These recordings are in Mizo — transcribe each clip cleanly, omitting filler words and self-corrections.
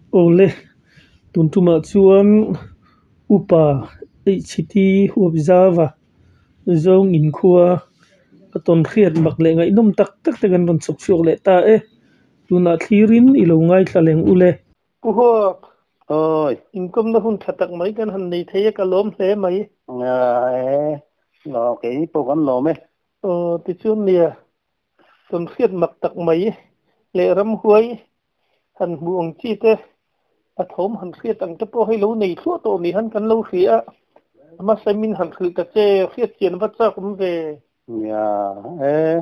Awle, tun tumah chuan Upa HT Huapzauva zawng inkhua a tawn hriat mak leh ngaihnawm tak tak te kan rawn chhawk chhuak leh ta e. Tunah thlirin i lo ngaithla leng ule. Pu Huap, Oi. Inkawmna hun tha tak mai kan han nei thei a, ka lawm hle mai. E, lo kei pawh kan lawm e. Aw, tichuan nia, tawn hriat mak tak mai leh ramhuai han hmuh ang chi te, a thawm han hriat ang te pawh hei lo nei thluah tawh ni han kan lo hria a, a hmasa min han hrilh ta che, hriat chian va chak awm ve. Nia, e,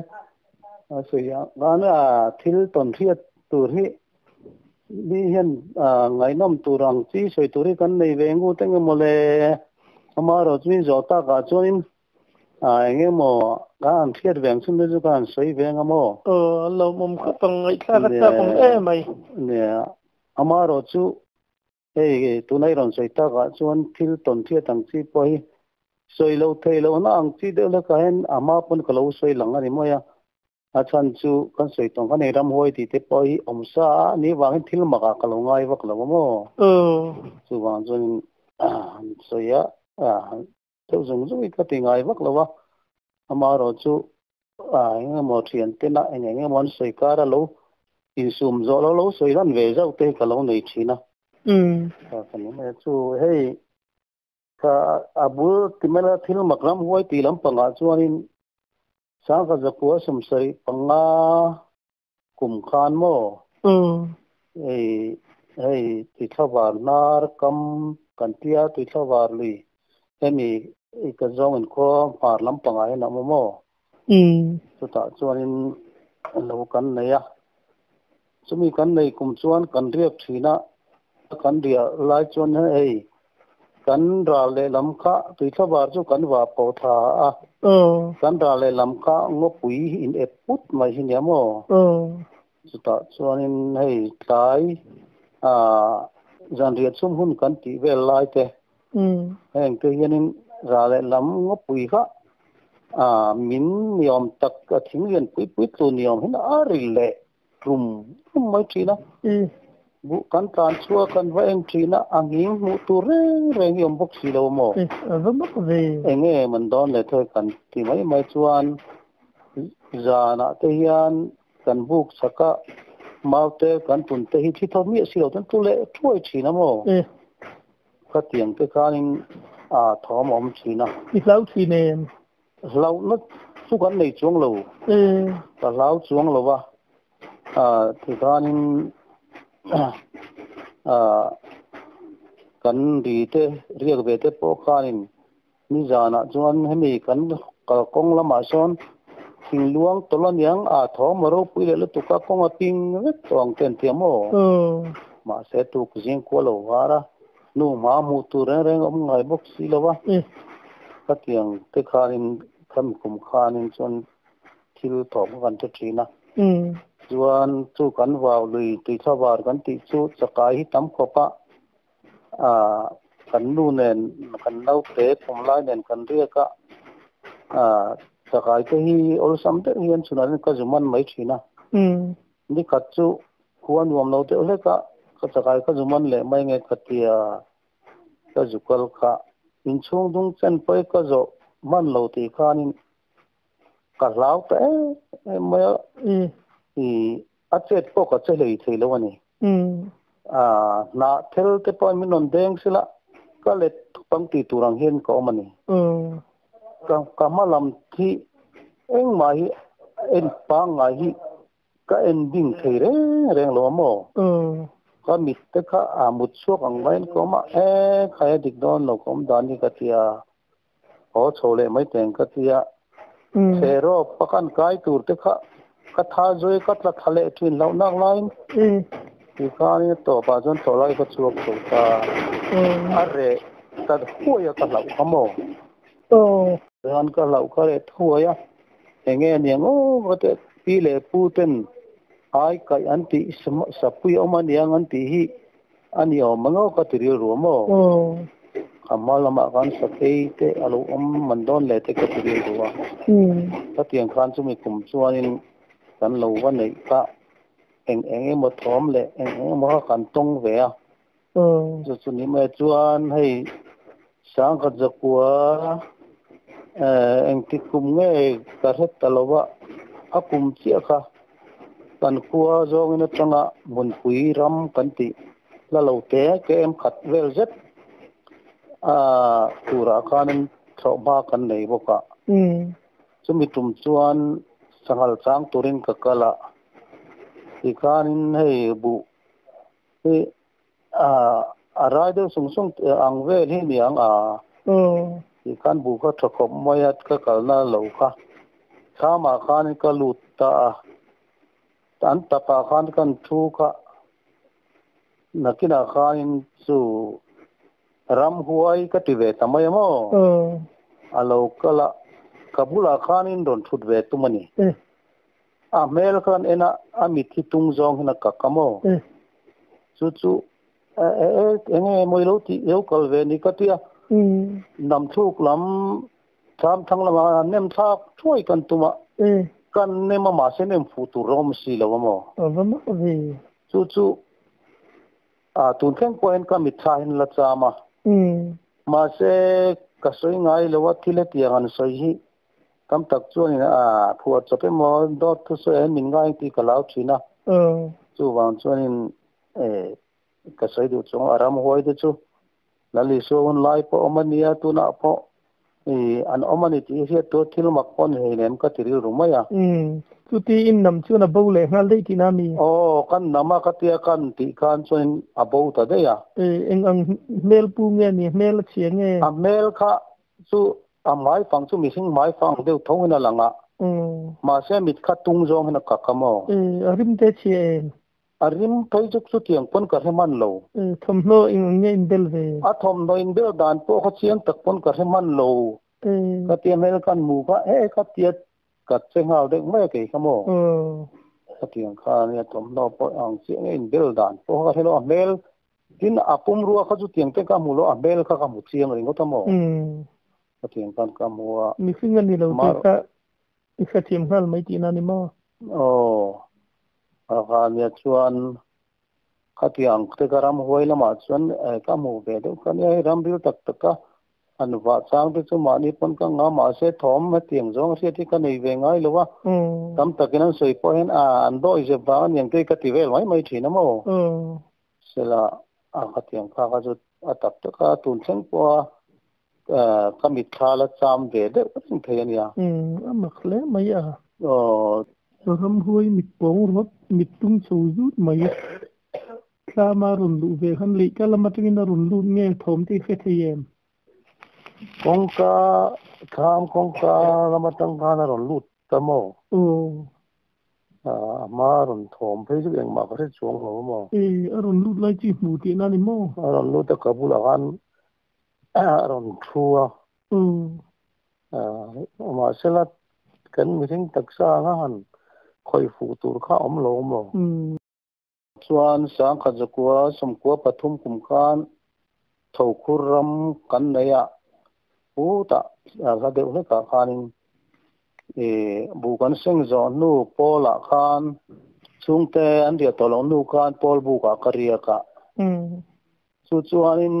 a sawi ang khan a thil tawn hriat tur hi mi hian ngaihnawm tur ang chi sawi tur hi kan nei ve ngut eng emaw le, amaherawhchu min zawh takah chuanin eng emaw ka han hriat ve ang chhun te chu ka han sawi ve ang a maw? Aw, a lawmawm khawp ang, ngaihthlak a chak awm em mai. Nia, amaherawhchu Hei tuna i rawn sawi takah chuan thil tawn hriat ang chi pawh hi sawi lo thei lohna ang chi deuh hlekah hian a hma pawn ka lo sawi lang a ni mai a. A chhan chu kan sawi tawng khan hei ramhuai tih te pawh hi awm sa a nih vangin thil makah ka lo ngai vak lo a maw? Chuvang chuanin han sawi a, deuh zung zung hi ka ti ngai vak lo a. Amaherawhchu eng emaw thian tena eng eng emaw an sawi kar a lo insum zawh lo lo sawi lan ve zauh te hi ka lo nei thin a. Ka ni mai a chu hei ka a bul ti mai la thil mak ram huai tih lampangah chuanin sangkhat zakua 75 kum khan maw hei hei tuithlavar hnar kam kan tia tuithlavar lui hemi ka zawng inkhua hmar lampangah hian a awm a maw chutah chuanin lo kan nei a chumi kan nei kum chuan kan riak thin a kan riah lai chuan hei kan ral lehlam kha tuithlavar chu kan vah pawh thla a, kan ral lehlam kha ngawpui in ep put mai hi nia maw? Chutah chuanin hei tlai zanriah chhum hun kan tih vel lai te heng te hianin ral lehlam ngawpui kha min niawm tak a thing lian pui pui tlu niawm hian a ri leh rum rum mai thin a. Buh kan tlan chhuak kan va en thin a, a nghing hmuh tur reng reng hi awm bawk si lo maw? A va mak ve. Eng nge man dawn leh thei kan ti mai mai chuan zanah te hian kan buk chak a, mau te kan tun te hi thi tho miah si lo ten tu leh thuai thin a maw? Khatiang te khanin a thawm a awm thin a. I hlau thin em? Hlauhna chu kan nei chuang lo. Ka hlau chuang lo va. Tikhanin kan ri te, riak ve te pawh khanin nizanah chuan hemi kan kalkawng lamah sawn thingluang tawlh aniang a thawm a ropui leh lutuk a, kawng a ping vek tawh ang te an ti a maw? Mahse tuk zing kual lo var a. Nu hma hmuh tur reng reng a awm ngai bawk si lo a, khatiang te khanin khami kum khanin chuan thil thawm kha kan hre thin a. Chuan chu kan vau lui tuithlavar kan tih chu chakai hi tam khawp a, kan nu nen kan naute kum lai nen kan riak a, chakai te hi awlsam deuh hian chhunah hian ka zu man mai thin a. Nikhat chu Khua nuam lo deuh hlek a, ka chakai ka zu man leh mai nge ka tia, ka zu kal kha inchhung dung chen pawh i ka zawh hman lo tih khanin ka hlau ta em em mai a, i a chet pawh ka che hlei thei lo a ni. Hnah thel te pawh min rawn deng sila ka let thup ang tih tur ang hian ka awm a ni. Ka hma lam hi engmah hi en pangngai hi Ka en ding thei reng reng lo a maw? Ka mit te kha a mut chhuak ang maiin ka awm a, e khai a dik dawn lo ka awm dan hi ka ti a, haw chho leh mai teng ka ti a, thehrawp ka kan kai tur te kha ka tha zui ka tla thla leh thin hlauh nak laiin tikhanin a tawpah chuan thlawh lai ka chhuak chho ta, a reh ta huai a ka hlauh kha maw? Chuan ka hlauh kha reh thuai a. Enge aniang aw ka ti a, pi leh pu ten ai kaih an tih sapui awm aniang an tih hi a ni awm ang aw ka ti rilru a maw? Ka hma lamah khan sakei te a lo awm man dawn leh te ka ti rilru a, khatiang khan chumi kum chuanin kan lo va neih kha. Eng eng emaw thawm leh eng eng emaw kha kan tawng ve a. Chu chu ni mai chuan hei sangkhat zakua engtik kum nge ka hret ta lo va, a kum chiah kha kan khua zawngin atanga hmunpui ram kan tih la lo te km khat vel zet a turah khanin thlawhhma kan nei bawk a. Chumi tum chuan sanghal chang turin ka kal a, tikhanin hei buh hi a rai deuh sung sung ang vel hi ni ang a, tikhan buh kha tha khawp mai a, ka kalna lo kha thlamah khanin ka lut ta a, an tapah khan kan thu kha nakinah khanin chu Ramhuai ka ti ve ta mai a maw? A lo kal a, ka bulah khanin rawn thut ve tum a ni. A hmel khan en a, a mit hi tung zawng hian a kak a maw? Chu chu eng nge maw i lo tih, i lo kal ve ni ka ti a. Nam thluk lam thlam thang lamah nem thlak thuai kan tum a, kan nem a mahse nem fuh tur rawng si lo a maw? Chu chu A, tun thleng pawh hian ka mitthla hian la cham a. Mahse, ka sawi ngai lo a, thil hetiang an sawi hi tam tak chuanin a phuah chawp emaw dawt thu sawi ah hian min ngai tih ka lau thin a. Chuvang chuanin ka sawi duh chung a ramhuai te chu Lal Isua hun lai pawh awm a nia, tunah pawh i an awm a ni tih hriat tur thil mak pawh ni hleinem ka ti rilru mai a. Umm, chuti in nam chuan a bo leh nghal daih tihna a mi? Aw, kan nam a ka tia kan tih khan chuanin a bo ta daih a. E, eng ang hmel pu nge ni? Hmel a chhia nge? A hmel kha chu a hmaifang chu mihring hmaifang ang deuh tho in a lang a, mahse mit kha tung zawng hian a kak a maw? E, a rim te chhia em? A rim phei chu chutiang pawn ka hre hman lo. Thawmhnaw eng ang nge inbel ve? A thawmhnaw inbel dan pawh kha chiang tak pawn ka hre hman lo. Ka tia hmel kan hmu kha he ka tia ka che nghal deuh mai a kei kha maw? Khatiang kha ania thawmhnaw pawh ang chiah nge inbel dan pawh kha ka hre lo. A hmel tin a pumrua kha chutiang te ka hmu lo, a hmel kha ka hmu chiang ringawt a maw? Khatiang khan ka hmu a. Mihring a ni lo tih kha I hrethiam nghal mai tihna a ni maw? Aw, Rania chuan khatiang te ka ram huai lamah chuan ka hmuh ve deuh kha nia, hei ram ril tak taka han vah chang te chu mahni pawn ka ngah mahse thawm hetiang zawng hriat hi ka nei ve ngai lo a, tam takin an sawi pawh hian an dawi zep vang a niang te hi ka ti vel mai mai thin a maw? Sela a khatiang kha kha chu a tak tak a, tun thleng pawha ka mitthla la cham ve deuh reng thei a nia. A mak hle mai a. Aw. Ramhuai mit pawng rawt, mit tung chho zut mai. Tlama rawn luh ve khan leihka lam atangin a rawn lut nge thawm te i hre thei em? Kawngka, thlam kawngka lam atang khan a rawn lut ta maw? Aw. A hma a rawn thawm phei chu engmah ka hre chuang lo maw? E, a rawn lut lai chu i hmu tihna a ni maw? A rawn lut a, ka bulah khan a rawn thu a. Mahsela kan mihring taksa anga han khawih fuh tur kha a awm lo maw? Chuan sangkhat zakua sawmkua pathum kum khan Thokhur ram kan nei a, putah hla deuh hlekah khanin buh kan seng zawh hnu pawlah khan chhungte an riah tawh loh hnu khan pawl bukah ka riak a. Chu chuanin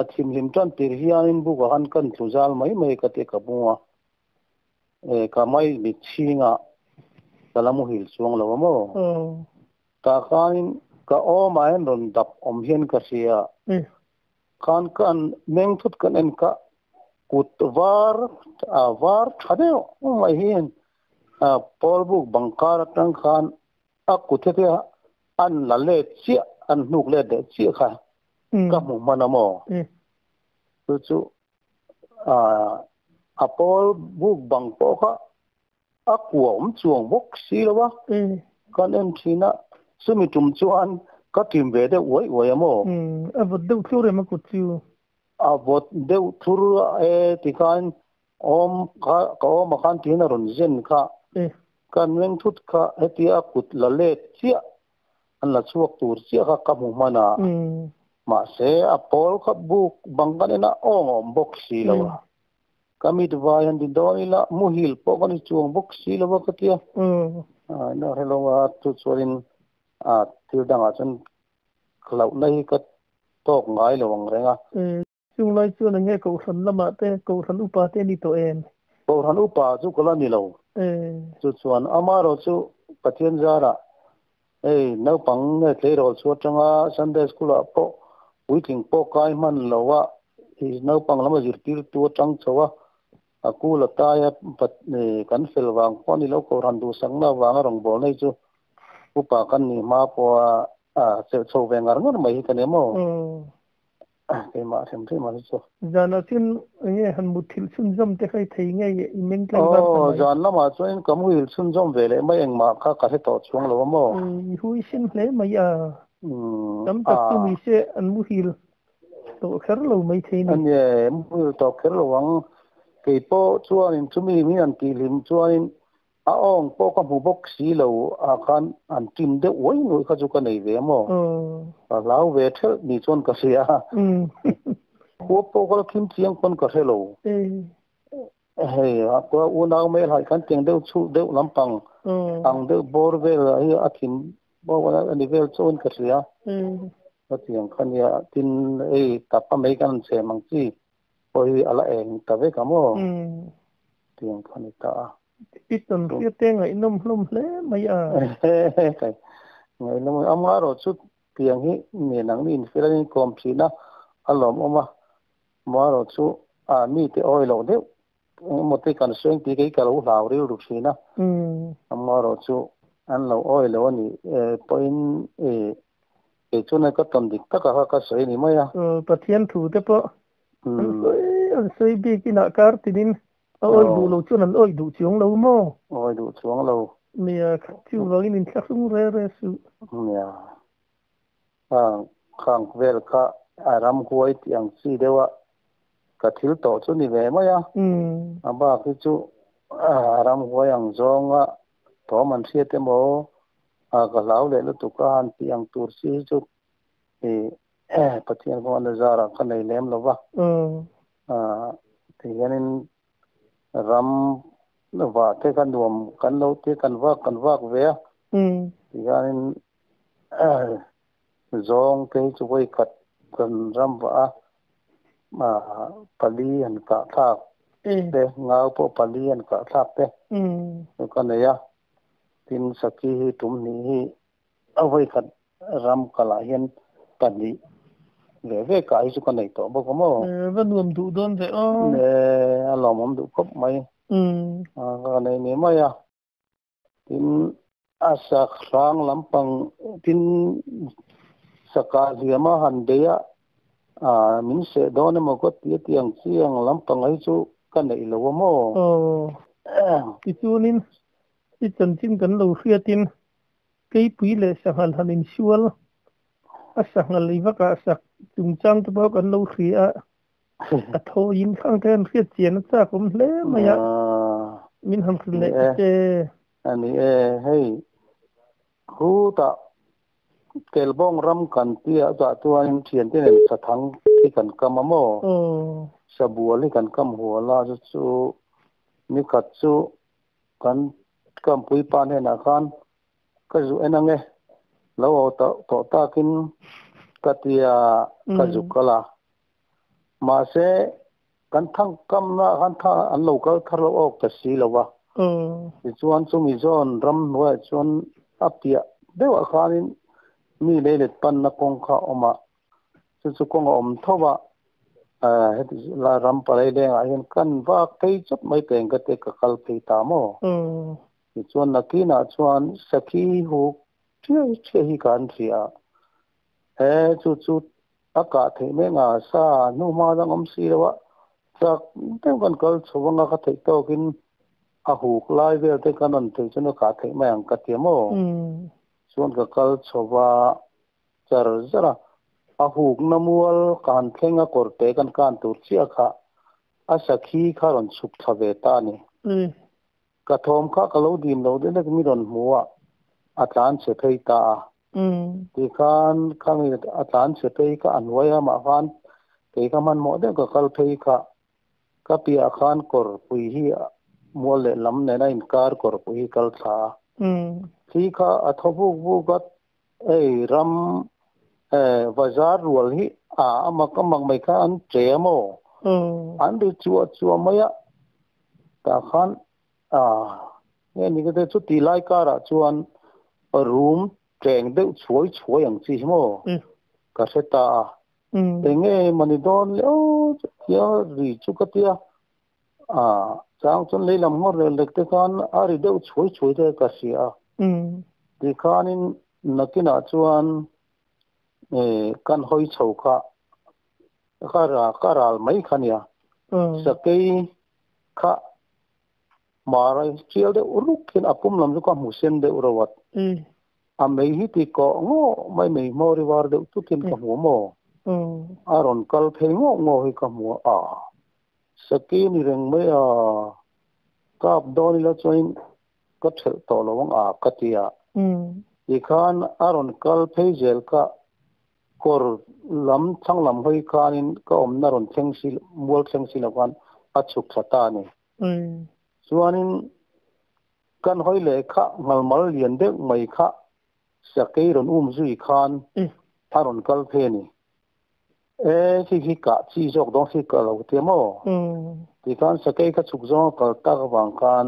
thimhlim tan tir hianin bukah khan kan tlu zal mai mai ka ti ka bung a, ka mai mit chhingah ka la muhil chuang lo a maw? Tah khanin ka awmah hian rawn dap awm hian ka hria. Khan kan meng thut kan en kha kut var a var tha deuh mai hian pawl buk bang kar atang khan a kut hetia an la let chiah an hnuk let leh chiah kha ka hmu hman a maw? Chu chu a pawl buk bang pawh kha a kua awm chuang bawk si lo a, kan en thin a, chumi tum chuan ka tim ve deuh uai uai a maw? A vawt deuh thlur em a kut chu? A vawt deuh thlur e tikhan awm kha ka awm a khan tiin a rawn zen kha, kan meng thut kha hetia a kut la let chiah an la chhuak tur chiah kha ka hmu hman a, mahse a pawl kha buk bang kan en a awng a awm bawk si lo a. Ka mit vai han ti dawn ila muhil pawh ka ni chuang bawk si lo a ka ti a. Ina hre lo a, chu chuanin A thil dangah chuan hlauhna hi ka tawk ngai lo ang reng a. Chung lai chuan eng nge Kohhran lamah te, Kohhran upa te ni tawh em? Kohhran upa chu ka la ni lo. Chu chuan amaherawh chu Pathian zarah hei naupang nge tleirawl chu atanga Sunday School ah pawh puitling pawh kai hman lo a, naupang lama zirtirtu atang chho a, a kul a tai a, kan fel vang pawh a ni lo, Kohhran duhsakna avanga rawngbawlna hi chu upa kan nih hma pawha chelh chho ve ngar ngar mai hi ka ni maw? Keimah hrem hrem a ni chu. Zanah chuan enge han mutthilh chhunzawm te kha i thei ngei i meng tleng var ta Aw, mai. zan lamah chuan ka muhil chhunzawm ve leh mai engmah kha ka hre tawh chuang lo a maw? I hui sin hle mai a, tam tak chu ni se an muhil tawh kher lo mai thei ni. A nie, muhil tawh kher lo ang. Kei pawh chuanin chumi min han tihhlim chuanin A awng pawh ka hmu bawk si lo ah khan an ṭim deuh uai nuai kha chu ka nei ve a maw? Ka hlau ve ṭhelh ni chuan ka hria. Khua pawh ka la thim chiang pawn ka hre lo. Hei a kua unau hmel haih khan tiang deuh chhuh deuh lampang ang deuh bawr vel hi a thim bawk a ni vel chuan ka hria. Hetiang kha nia tin hei tap a mei kan han chhem ang chi pawh hi a la eng ta vek a maw? Tiang kha ni ta a. I tawn hriat te ngaihnawm hlawm hle mai a. Ngaihnawm amaherawh chu tiang hi nen ang ni infel a inkawm thin a, a lawmawm a. Amaherawh chu a mite awi loh deuh engemaw te kan sawi ang tih kei ka lo hlau rilru thin a. Amaherawh chu an lo awi lo a nih pawhin kei chuan ka tawn dik taka kha ka sawi a ni mai a. Pathian thu te pawh an sawi an sawi bik inah kar tinin A awih duh lo chuan an awih duh chuang lo maw? Awih duh chuang lo. Nia, chuvangin inthlahrung re re suh. Nia, khang khang vel kha a ramhuai tih ang chi deuh a ka thil tawh chu ni ve mai a. A bak hi chu a ramhuai ang zawnga thawm an hriat emaw ka hlau leh lutuk a han tih ang tur chi hi chu Pathian kawng a zarah ka nei lem lo va. Ti hianin ram vah te kha nuam kan lo ti kan vak kan vak ve a. Ti hianin zawng te hi chu vawi khat kan ram vah a, pali han kah thlak te, ngau pawh pali han kah thlak te chu ka nei a. Tin, sakhi hi tum hnih hi a vawi khat ram kalah hian pahnih ve ve kah hi chu ka nei tawh bawk a maw? Va nuam duh dawn ve aw. E, a lawmawm duh khawp mai. Ka nei ni mai a. Tin, a sak hrang lampang tin saka hliam a han bei a, min seh dawn emaw ka ti a tih ang chi ang lampang hi chu ka neih lo a maw? Aw, tichuanin i chanchin kan lo hriatin Keipui leh sanghal han insual a, sanghal i vakah sak chungchang te pawh kan lo hria a, a thawiin khang te han hriat chian a chak awm hle mai a, min han hrilh leh ta che. A ni e, hei khutah Kelbawng ram kan tia chah chuanin thiante nen sathang hi kan kam a maw? Sabual hi kan kam hual a, chu chu nikhat chu kan kampui pa hnenah khan Ka zu en ange, lo aw tawh takin ka tia ka zu kal a. Mahse, kan thang kamna ah khan tha an lo kal thar lo awk ta si lo va. Tichuan chumi zawn ramhnuaiah chuan a piah deuhah khanin mi leilet panna kawng kha a awm a. Chu chu kawng a awm tho va, heti lai ram palai lengah hian kan vak phei chawp mai peng ka te ka kal phei ta maw? Tichuan nakinah chuan sakhi huk ṭhiai ṭhiai hi ka han hria a, he chu chu a kah theih mek a, sa hnu hma dang awm si lo a, chak deuh kan kal chho anga ka theih tawkin a huk lai vel te kan rawn theih chuan a kah theih mai ang ka ti a maw? Chuan ka kal chho va char zar a, a hukna mual ka han thleng a kawrte kan kan tur chiah kha a sakhi kha rawn chhuk thla ve ta a ni. Ka thawm kha ka lo dim lo deuh lek mi rawn hmu a, a tlan chhe phei ta a. Tikhan khami a tlan chhe phei kha a hnuai ramah khan kei kha hmanhmawh deuh ka kal phei kha. Ka piahah khan kawrpui hi mual lehlam nena inkar kawrpui hi kal thla a. Thli kha a thaw vuk vuk a, Ei ram bazar rual hi a amak amak mai kha an che maw an ri chua chua mai a tah khan a nge ni ka te chu ti lai karah chuan rum teng deuh chhuai chhuai ang chi hi maw ka hre ta a enge mani dawn le aw chutia ri chu ka tia a chang chuan lei lam ngawr leh lek te khan a ri deuh chhuai chhuai te ka hria a tikhanin nakinah chuan kan hawi chho kha ka ral mai kha nia sakei kha marai chial deuh ruk hian a pum lam chu ka hmu sen deuh rawat a mei hi ti kawh ngaw mai mei hmawr i var deuh tukin ka hmu maw a rawn kal phei ngaw ngaw hi ka hmu a sakei ni reng mai a kap dawn ila chuanin ka thelh tawh lo ang a ka ti a tikhan a rawn kal phei zel kha kawr lam thlang lam hawi khanin ka awmna rawn thleng si mual thleng si lo khan a chhuk thla ta a ni chuanin kan hawi leh kha ngalmal lian deuh mai kha sakei rawn um zui khan a rawn kal phei a ni e khi khi kah chi zawk dawn khi ka lo tia maw tikhan sakei kha chhuk zawng a kal tak avang khan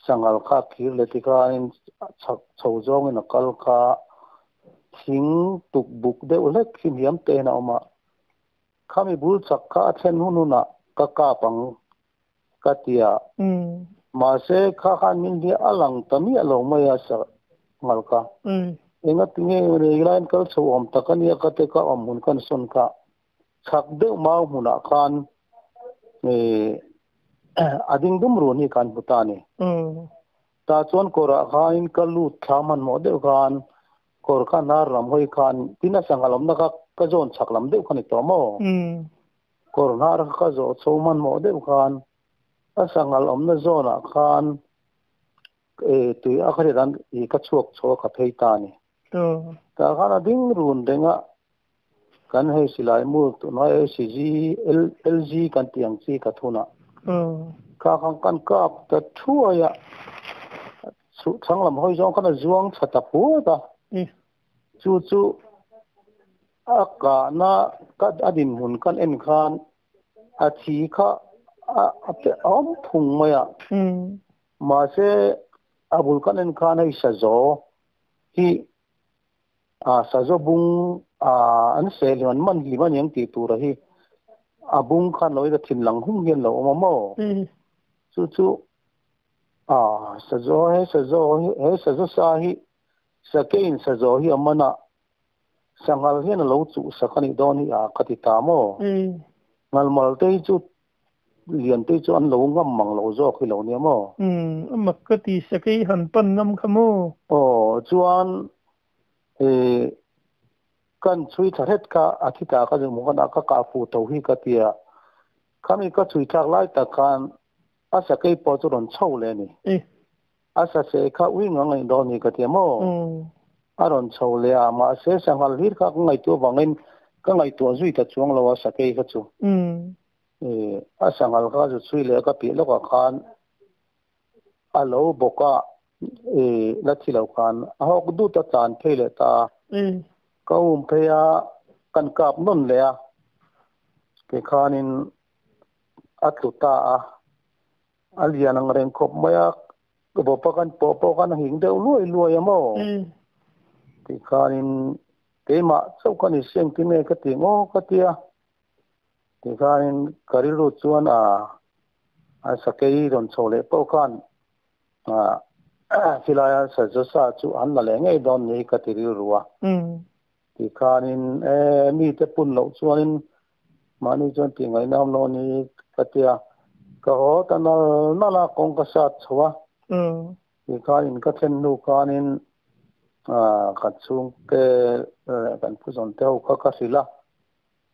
sanghal kha khir leh tikhanin chhak chho zawngin a kal kha thing tuk buk deuh hlek hi hniam te hian a awm a khami bul chak kha a thlen hun hunah ka kap ang ka ti a mahse kha khan min hliah a lang ta miah lo mai a sanghal kha enga tinge laiin kal chho awm tak a nia ka te ka awm hun kan sawn kha chhak deuh mau hmunah khan a ding dum run hi kan hmu ta a ni. Tah chuan kawrah khanin ka lut thla hmanhmawh deuh khan kawr kha hnar lam hawi khan tin a sangha lamna kha ka zawn chhak lam deuh kha ni tawh maw? Kawr hnar kha ka zawh chho hmanhmawh deuh khan a sanghal awmna zawnah khan tui a kha riat an ka chhuak chho a ka phei ta a ni. Tah khan a ding run reng a kan hei silai mu tunlai ACG LG kan tih ang chi ka thunah kha khan kan kap ta thuai a chhang lam hawi zawng khan a zuang tha ta phuat a chu chu a kahna ka a dinhmun kan en khan a thi kha a awm phung mai a mahse a bul kan en khan hei sazaw hi a sazaw bung a an seh hlim an man hlim a ni ang tih tura hi a bung khan lo ila thin lang hung hian lo awm a maw chu chu a sazaw he sazaw he sazaw sa hi sakeiin sazaw hi a man a sanghal hian a lo chuh sak a nih dawn hi a ka ti ta maw ngalmal te hi chu lian te chu an lo ngam mang lo zawk hi lo nia maw a mak ka ti sakei han pan ngam kha maw aw chuan kan chhui thla hret kha a thi ta ka zung khan a ka kah fu tho hi ka tia khami ka chhui thlak lai tak khan a sakei pawh chu rawn chho leh a ni a sase kha ui nga ngaih dawn ni ka tia maw a rawn chho leh a mahse sanghal hlir kha ka ngaihtuah vangin ka ngaihtuah zui ta chuang lo a sakei kha chu a sanghal kha chu chhui leh ka piah lawkah khan a lo bawk a la thi lo khan a hawk dut a tlan phei leh ta ka um phei a kan kap nawn leh a ke khanin a tlu ta a a lian ang reng khawp mai a bawpa kan pawh pawh khan a hing deuh luai luai a maw tikhanin keimah chauh ka ni seng ti nge ka ti ngaw ka tia tikhanin ka rilru chuan a a sakei rawn chho leh pawh khan a silaia sazaw sa chu an la leh ngei dawn ni ka ti rilru a tikhanin e mite pun loh chuanin mahni chuan tih ngaihna awm lo ni ka tia ka haw ta nal nal a kawng ka sat chho a tikhanin ka thlen hnu khanin ka chhungte kan pu zawn te ho kha ka hrilh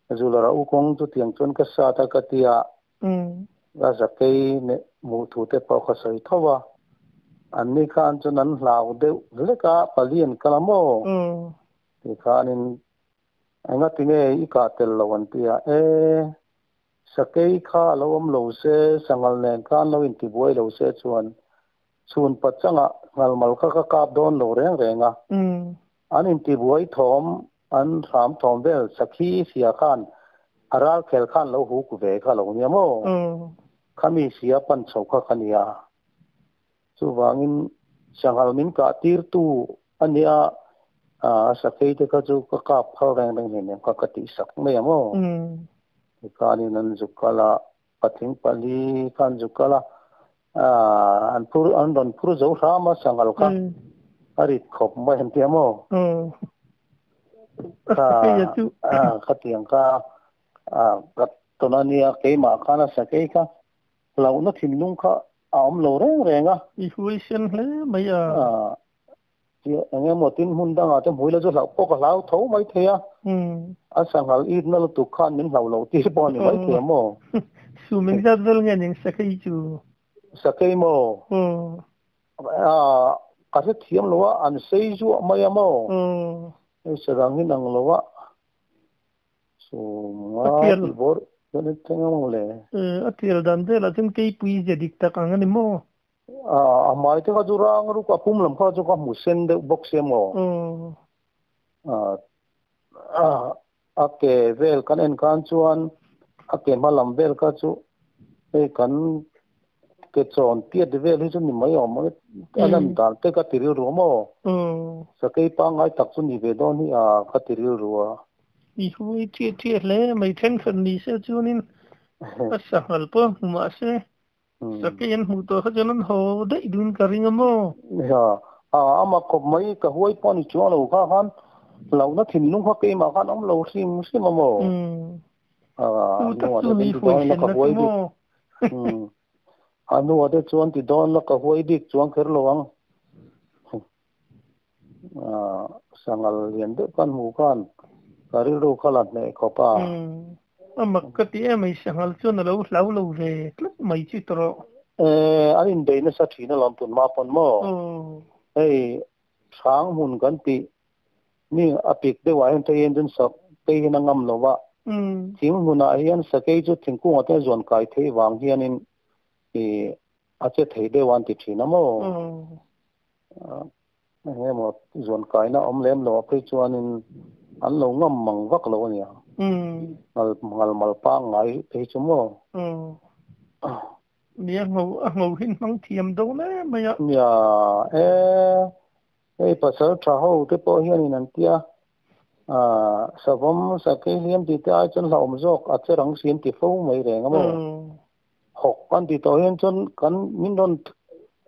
a zulara u kawng chu tiang chuan ka sat a ka tia ka zakei hmuh thu te pawh ka sawi tho a an ni khan chuan an hlau deuh hlek a pali an kal a maw tikhanin enga tinge i kah tel lo an ti a e sakei kha lo awm lo se sanghal nen khan lo intibuai lo se chuan chhun pachanga ngalmal kha ka kap dawn lo reng reng a An intibuai thawm, an hram thawm vel sakhi sia khan a ral khel khan lo huk ve kha lo nia maw? Khami sia pan chho kha ka nia. Chuvangin sanghal min kah tirtu a nia, a sakei te kha chu ka kap phal reng reng hleinem kha ka tihsak mai a maw? Tikhanin an zuk kal a, patling pali kha an zuk kal a, an phur an rawn phur zo hram a sanghal kha a rit khawp mai an tia maw? Kha khatiang kha ka tawn a nia, keimah khan a sakei kha hlauhna thinlung kha a awm lo reng reng a. I huaisen hle mai a. Eng emaw tin hmun dangah te hmui la chu hlauh pawh ka hlau tho mai thei a. A sanghal itna lutuk khan min hlauh loh tir pawh a ni mai thei a maw? Sum engzat vel nge ning sakei chu? Sakei maw? Ka hrethiam lo a, an sei zuah mai a maw? Hei sarang hi nang lo a. Sum nga tih bawr chuan i thleng ang le. A tial dan velah chuan keipui ze dik tak ang a ni maw? A hmai te kha chu rang ruk a pum lam kha chu ka hmu sen deuh bawk sia maw? A ke vel kan en khan chuan a ke hma lam vel kha chu hei kan ke chawn piat vel hi chu ni mai awm ang a lan dan te ka ti rilru a maw? Sakei pangngai tak chu ni ve dawn hi a ka ti rilru a. I huai ṭiah ṭiah hle mai thenkhat ni se chuanin a sanghal pawh hmu mah se sakei an hmuh tawh kha chuan an haw daih duhin ka ring a maw? Nia, a ama khawp mai ka huai pawh a ni chuang lo kha khan hlauhna thinlung kha keimah khan awm lo hrim hrim a maw? Chu tak chu ni huai senna chu maw? A hnuah te chuan ti dawn la ka huai bik chuang kher lo ang. Sanghal lian deuh khan hmuh khan ka rilru kha la hneh khawp a. A mak ka ti em mai, sanghal chuan a lo hlau lo ve tlat mai chu tawh. An inbei nasa thin alawm tun hma pawn maw? Hei hrang hmun kan tih mi a pik deuh ah hian phei hian chuan sakei hian a ngam lo va, thing hmunah hian sakei chu thingkungah te a zuan kai theih vang hianin a che thei deuh a an ti thin a maw? Eng emaw zuan kaina awm lem lo ah phei chuanin an lo ngam mang vak lo a nia. Ngal ngal mal pangngai phei chu maw? Nia ngho a ngho hin hmang thiam dawn em mai a. Nia e, hei pasal tha ho te pawh hianin an tia savawm sakei hliam tih te ai chuan hlauhawm zawk a che rang si an ti fo mai reng a maw? Hawk an tih tawh hian chuan kan min rawn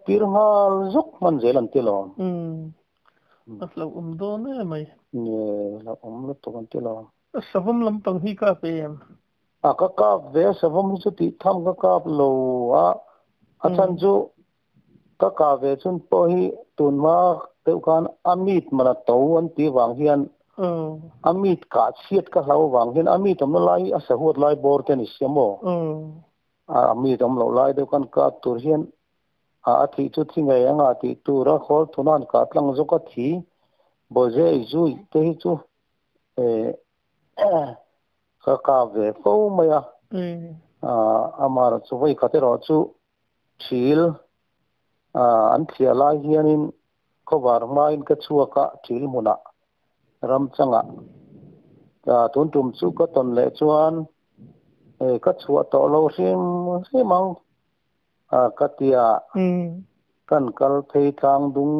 tir nghal zawk hman zel an ti lo. Umm. A hlauhawm dawn em mai. Nge hlauhawm lutuk an ti lo. A savawm lampang hi kap em? A ka kap ve a savawm hi chu tih tham ka kap lo a, a chhan chu ka kah ve chhun pawh hi tun hma deuh khan a mit mana to an tih vang hian a mit kah chhiat ka hlau vang hian a mit awmna lai hi a sahuat lai bawr te a ni sia maw? A mit awm loh lai deuh khan kah tur hian a a thih chu thi ngei anga tih tur a khawl thuna'n kah tlang zawk a thi bawzei zui te hi chu ka kap ve fo mai a, amaherawhchu chu vawi khat erawh chu Thil an thliah lai hianin khawvar hmain ka chhuak a, thil hmunah ram changah tun tum chu ka tawn leh chuan ka chhuah tawh lo hrim hrim ang ka tia. Kan kal phei tlang dung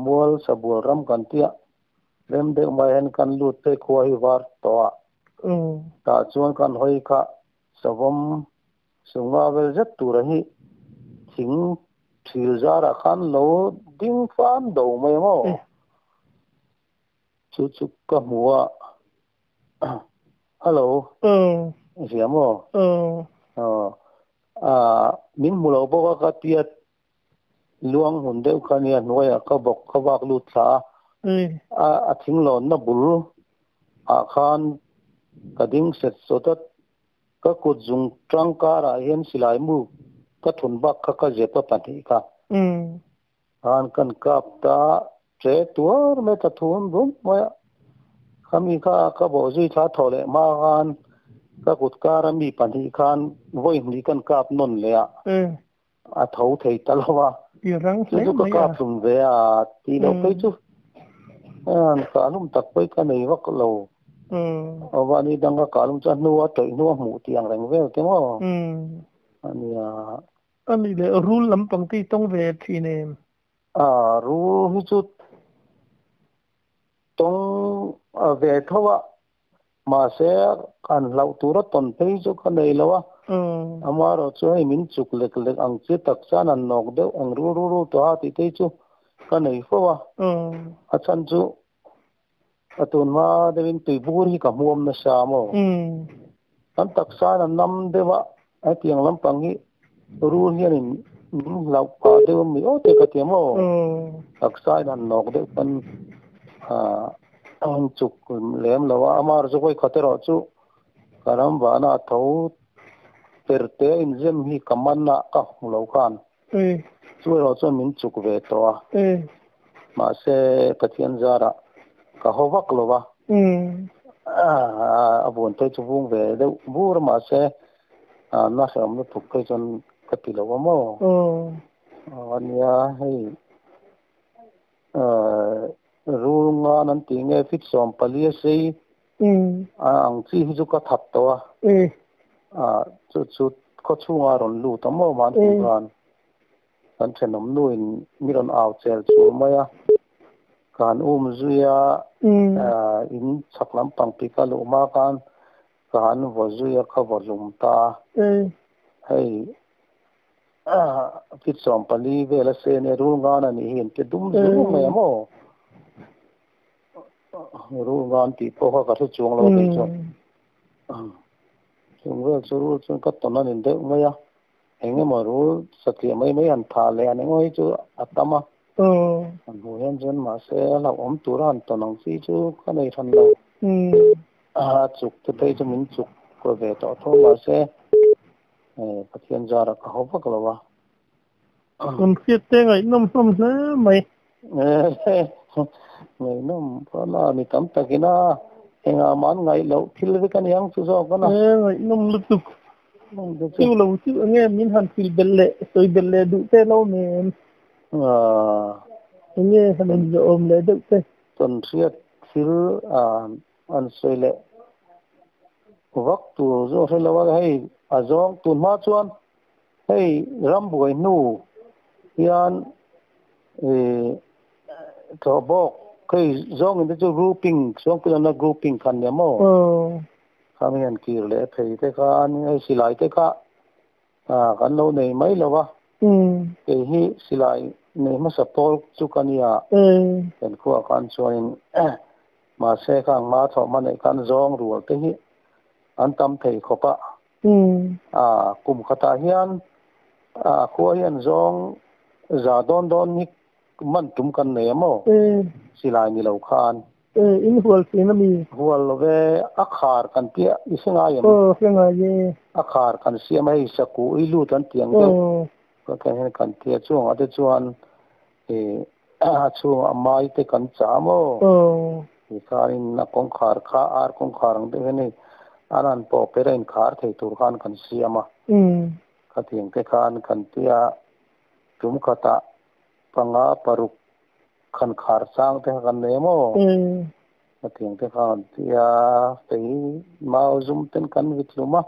mual sabual ram kan tia rem deuh mai hian kan lut phei khua hi var tawh a, tah chuan kan hawi kha savawm Sunga vel zet tura hi thing thil zarah khan lo ding fam do mai ang aw. Chu chu ka hmu a. Hello. I hria maw? Aw. Min hmu lo bawk a ka tia luang hun deuh kha nia hnuaiah ka bawk ka vak lut thla a. A thing lawnna bul ah khan ka ding set sawt a. Ka kut zung tang karah hian silai mu ka thun bak kha ka zep a pahnih kha. Khan kan kap ta che tuar mai ta thun rum mai a. Khami kha ka bawh zui thla thaw leh hma khan ka kut kara mi pahnih khan vawi hnih kan kap nawn leh a. A tho thei ta lo a. Chu chu ka kap hlum ve a tih loh phei chu. An ka lum tak pawh ka nei vak lo. Aw ni dang ka ka lum chu hnu a toih hnu a hmuh tih ang reng vel te maw. Ania. Ani le rul lampang te i tawng ve thin em? A rul hi chu tawng ve tho a, mahse an hlauh tura tawn phei chu ka nei lo a. Amaherawh chu hei min chuk lek lek ang chi tak chuan an nawk deuh eng rul rul rul tawh a tih te hi chu ka nei fo a. A chhan chu a tun hma deuhin tuibur hi ka hmuam nasa maw? Kan taksa in a nam deuh a, hetiang lampang hi rul hianin min hlauh phah deuh a mi aw te ka ti a maw? Taksa in han nawk deuh pawn a han chuk lem lo a, amah chu vawi khat erawh chu ka ram vahna a tho per te a inzem hi ka man a, ka hmu lo khan. Chu erawh chuan min chuk ve tawh a, mahse Pathian zarah ka haw vak lo va, a vuan phei chu vung ve deuh bur a, mahse na hrehawm lutuk phei chuan ka ti lo a maw? Ania hei rul ngan an tih nge fit 14 a sei ang chi hi chu ka thap tawh a, chu chu khaw chhungah a rawn lut a maw mahni khan kan thenawm nuin mi rawn au chel chul mai a, ka han um zui a, in chhak lampang pi ka luh hma khan ka han vaw zui a, ka vaw hlum ta a, hei Fit 14 vel a se nia rul ngan a nih hi an ti dum zung mai a maw? Rul ngan tih pawh kha ka hre chuang lo a kei chuan. Chung vel chu rul chuan ka tawn a ni deuh mai a, eng emaw rul satliah mai mai han thah leh an engemaw hi chu a tam a. An hmuh hian chuan mahse a hlauhawm tura han tawn ang chi chu ka nei hran lo. A chuk te phei chu min chuk ve tawh tho mahse Pathian zarah ka haw vak lo a. Kan hriat te ngaihnawm hlawm hle mai. Ngaihnawm pawh a mi tam takin a engah mah an ngaih loh thil vek a niang chu zawk a na. Ngaihnawm lutuk. Chu lo chu enge min han thil belh leh sawi belh leh duh te lo nem. Enge han inzawhawm leh deuh te. Kan hriat thil an sawi leh vak tur zawk hre lo a, hei a zawng tun hma chuan hei ram buai hnu hian ih thlawh bawk hei zawng in te chu grouping chhungpui grouping khan nia maw khami han kir leh phei te khan hei silai te kha kan lo nei mai lo a, kei hi silai nei hmasa pawl chu ka nia kan khuaah khan chuanin Mahse khang hma thawh hma neih khan zawng rual te hi an tam thei khawp a. A kum khatah hian a khua hian zawng za dawn dawn hi man tum kan nei a maw? Silai ni lo khan. In hual thin a mi? Hual lo ve, a khar kan tia i hre ngai em? Aw hre ngai e. A khar kan siam a hei saku i lut an ti ang deuh. Kan hian kan tia chungah te chuan I a chhungah mai te kan chah maw? Tikhanin a kawngkhar kha ar kawngkhar ang deuh hian hei an han pawh per a inkhar thei tur khan kan siam a. Khatiang te khan kan tia tum khatah panga paruk khan khar chang te kha kan nei a maw? Khatiang te khan kan tia fei mau zum ten kan vit hlum a.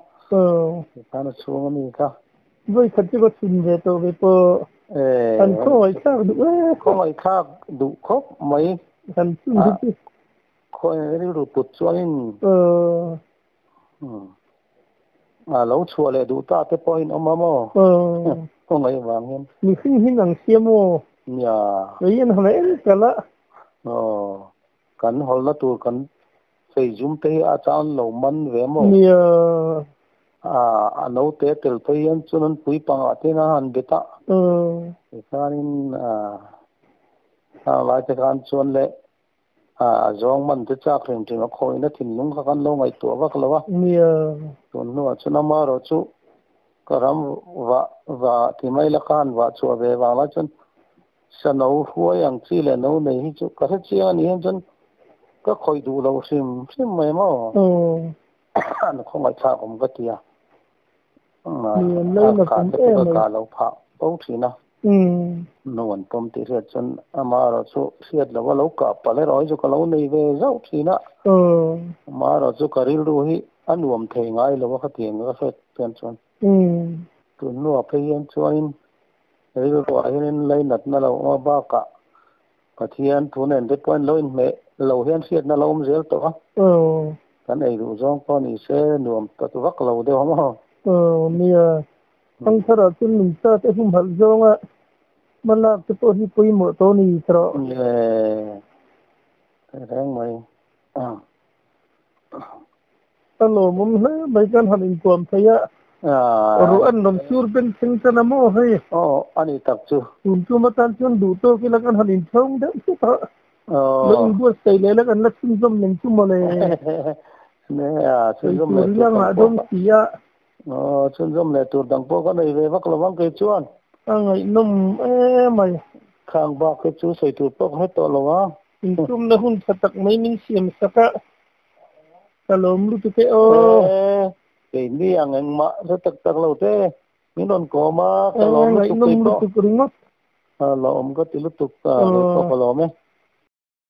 Tikhan a chhung ami kha. Vawi khat chu ka chhun ve tawh ve pawh. An khawngaihthlak duh e. Khawngaihthlak duh khawp mai. Kan chhun hi chu. Khawi rilru put chuanin. A lo chhuah leh duh ta te pawhin awm a maw? Khawngaih vang hian. Mihring hi nang sia maw? Nia. Kei an han en kalh a. Aw. Kan hawlna tur kan fei zum te hi a chang lo man ve maw? Nia. A naute tel phei hian chuan an pui pangah te hian a han bet a. Tikhanin hang lai te khan chuan leh a zawng man te chak hrim hrim a khawihna thinlung kha kan lo ngaihtuah vak lo a. Nia. Tun hnuah chuan amaherawh chu ka ram vah vah ti mai la khan vah chhuah ve vang lai chuan Sa no hruai ang chi leh no nei hi chu ka hre chiang a nih hian chuan ka khawih duh lo hrim hrim mai maw? An khawngaihthlak awm ka ti a, a kah te pawh ka kah lo phah fo thin a. Umm. No an pawm tih hriat chuan amaherawhchu hriat lova lo kah palh erawh hi chu ka lo nei ve zauh thin a. Aw. Amaherawhchu ka rilru hi a nuam thei ngai lo a khatiang ka hriat hian chuan. Umm. Tun hnuah phei hian chuanin rilruah hianin lainatna lo awm a bakah Pathian thu nen te pawhin lo inhmeh lo hian hriatna lo awm zel tawh a. Aw. Kan ei duh zawng pawh ni se nuam ta vak lo deuh a maw? Aw nia. Thangtharah chuan nungcha te humhalh zawnga hma lak te pawh hi pawimawh tawh a ni tawh. Le reng mai. A lawmawm hle mai kan han intuam thei a. Ruah an rawn sur ben thleng tan a maw hei? Aw a ni tak chu. Tun tum atan chuan duh tawk ila kan han inchhawng deuh hlek a. Lo inbuatsaih leh la kan la chhunzawm leng chu mawle. Chhunzawm Sawi tur ila ngah dawm si a. Aw chhunzawm leh tur dang pawh ka nei ve vak lo ang kei chuan. A ngaihnawm em mai. Khang bak hi chu sawi tur pawh ka hre tawh lo a. Intumna hun tha tak mai min siam sak a. Ka lawm lutuk e aw. E keini ang engmah hre tak tak lo te min rawn kawm a ka lawm lutuk Ngaihnawm kei pawh. lutuk ringawt. A lawm ka ti lutuk a kei pawh ka lawm e.